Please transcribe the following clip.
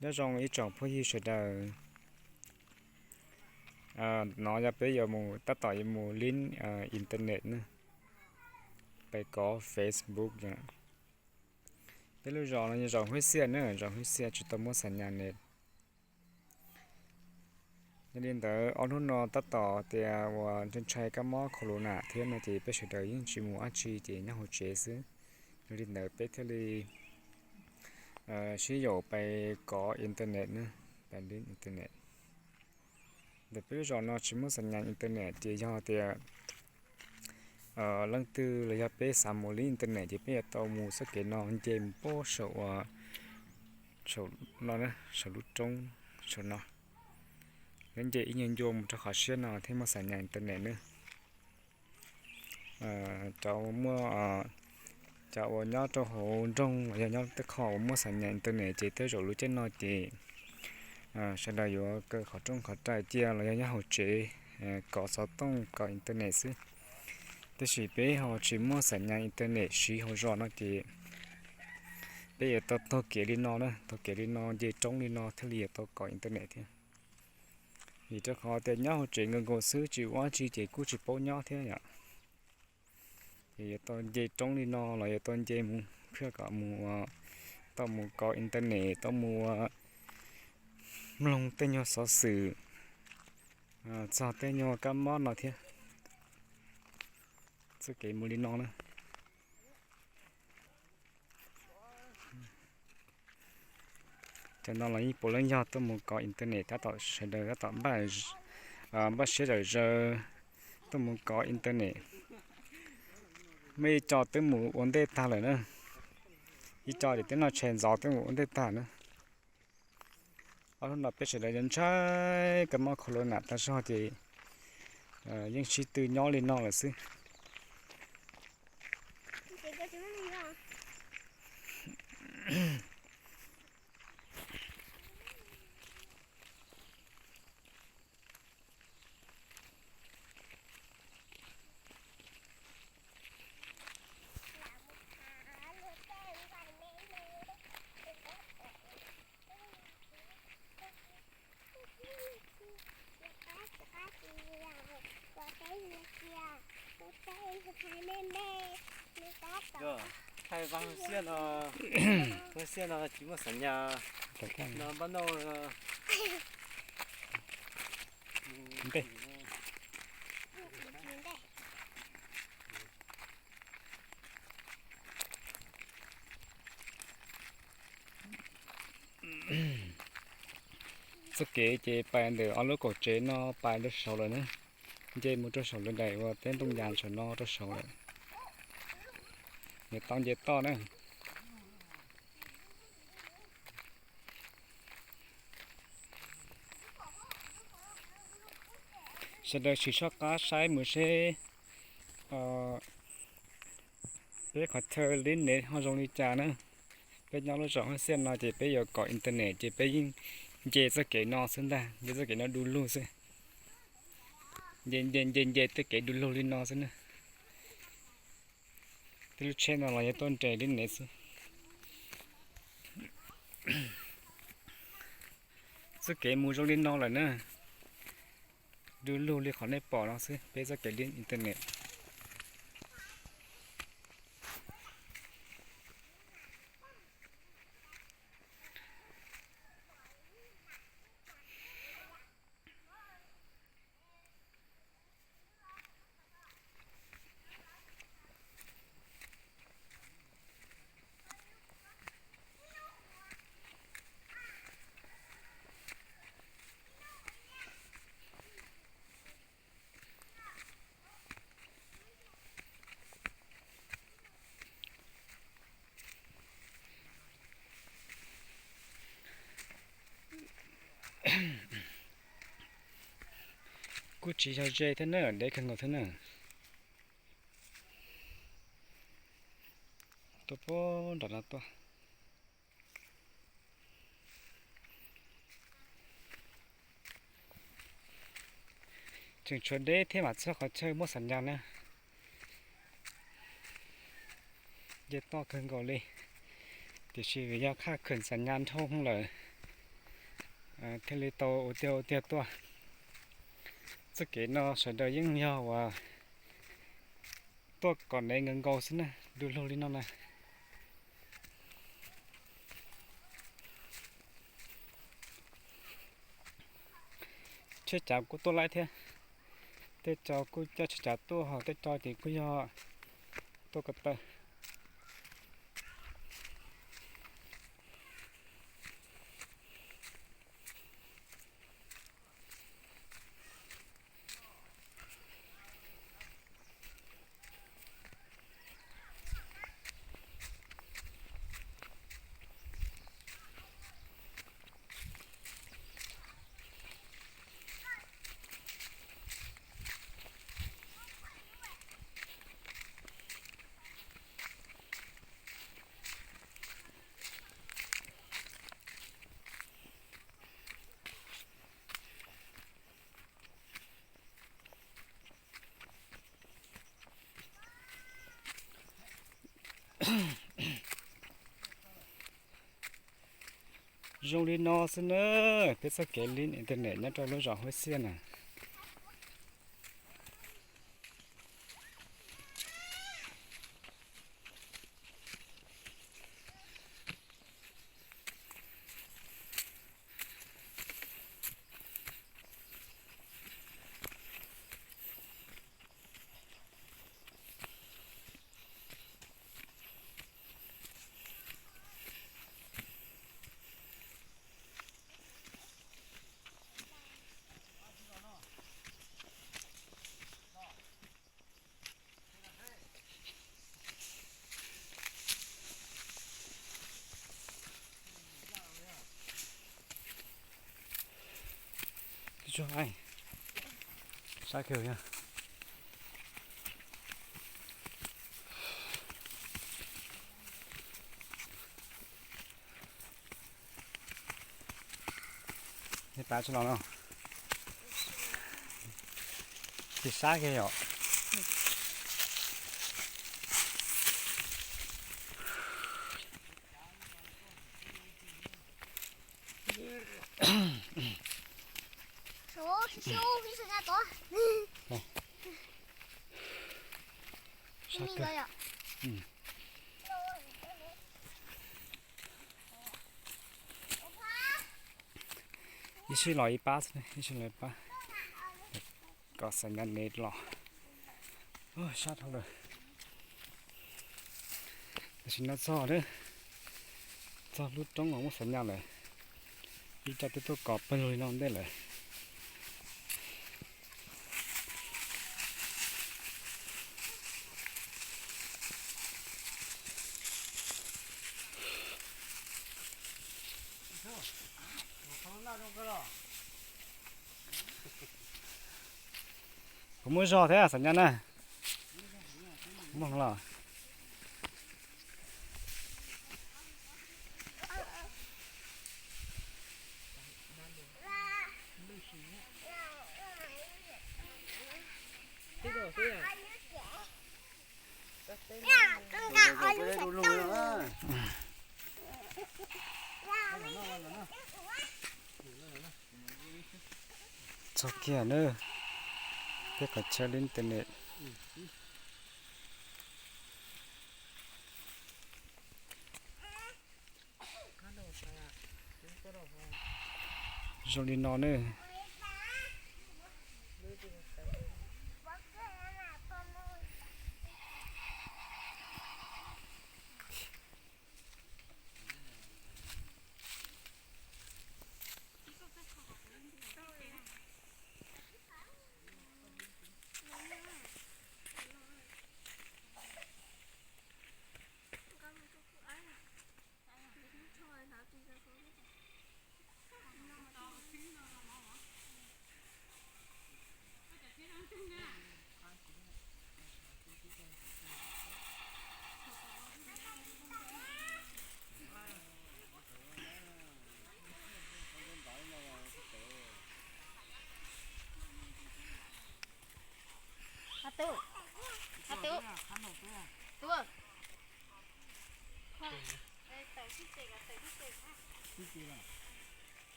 Nyob zoo ib tsoom phooj ywg sawv daws, no yog peb yuav mus tab tom yuav mus link internet ne, peb kov Facebook. Peb lub zos no yog zos Hwj Xiaj ne, zos Hwj Xiaj tsis tau muaj xa nyas net. Yog li ntawd ob hnub no tab tom tias uas ntshai ntshai kab mob khaus lus nam thiab no ces peb sawv daws yeej tsis mus dab tsi ces nyob hauv tsev xwb. Yog li ntawd peb thiaj li sib yaum peb kov internet ne, peb link internet. Ntawm peb lub zos no tsis muaj xa nyas internet ces yog tias leej twg los yog peb xav mus link internet ces peb yuav tau mus txoj kev no nce mus pab saum uas saum no, saum lub roob saum no, nce ib nyuag ncua mus rau qhov siab no thiaj muaj xa nyas internet ne. Cov muaj, cov uas nyob rau hauv nroog los yog nyob tej qho uas muaj xa nyas internet ces tej zaum lub caij no ces sawv daws yuav kaw qhov rooj qhov rais cia los yog nyob hauv tsev kov xov tooj kov internet xwb. Tab sis peb ho tsis muaj xa nyas internet siv hauv zos no ces peb yuav tau taug kev li no na, taug kev li no nce roob li no thiaj li yuav tau kov internet thiab. Vim rau qhov tias nyob hauv tsev nkaus nkaus xwb tsis ua dab tsi ces kuj tsis paub nyob thiab yom. Ces yuav tau nce roob li no los yuav tau nce mus phiaj kom mus, tau mus kov internet, tau mus mloog tej nyuag xov xwm txog tej nyuag kab mob no thiab. Txoj kev mus li no na. Cov no los yeej puav leej yog tuaj mus kov internet tab tom sawv daws tab tom npaj siab zawm zaws tuaj mus kov internet. Muaj ib co twb mus ua ntej tag lawm na, ib co ces twb noj tshais ntxov twb mus ua ntej tag na. Ob hnub no peb sawv daws ntshai kab mob khaus lus nam tag zog ces yeej sib tw nyob li no lawm xwb. Thaij vaj xiab no, vaj xiab no tsis muaj xa nyas no npaj noj ntej. Txoj kev ces pais ntawm ob lub kaum tsev no pais rau saud lawm na, nce mus rau saum lawv daim uas teb ntoo yas saum no rau saud lawm. Nws tau nce toj na. Sawv daws sim soj qab saib mus seb peb qhov chaw li ne ho zoo li cas na. Peb nyob lub zos Haj Xiaj no ces peb yuav kov internet ces peb yeej nce txoj kev no xwb ntag, nce txoj kev no du lug xwb. Nce nce nce nce tej kev du lug li no xwb na. Tej lub tsheb no los yog tuaj nres li ne xwb. Txoj kev mus zoo li no lawm na, du lug li qhov nej pom no xwb, peb txoj kev li internet. Kuj tsis yog ze thiab na, deb kawg nkaus thiab na. Tuaj puag nram no tuaj. Tseem tshuav deb thiab mam txog qhov chaw muaj xam nyas na. Nce toj kawg nkaus li, tiam sis vim yog khaj khwm xam nyas dhau lawm, Thiaj li tau ua tiag ua tiag tuaj. Txoj kev no sawv daws yeej yog uas tuaj kom nev nkaus nkaus xwb na, du lug li no na. Tsheb cav kuj tuaj laib thiab. Tej co kuj coj tsheb cav tuaj, ho tej co ces kuj yog tuaj ko taw. Zoo li no xwb na, peb txoj kev lib internet nyob rau lub zos Huab Xiaj na. Sab kiag yog. Pab tsis los no. Tsis sab kiag yom. Ib sij los ib pab, ib sij los ib pab, kom xav nyas nev los. Sab dhau lawm. Tam sim no txog, txog lub roob uas muaj xav nyas lawm. Ib co twb tuaj kos pawg lug li no ntej lawm. Puas muaj zog thiab xav nyas na? Muaj los. Txog kiag na, peb qhov chaw li internet. Zoo li no ne.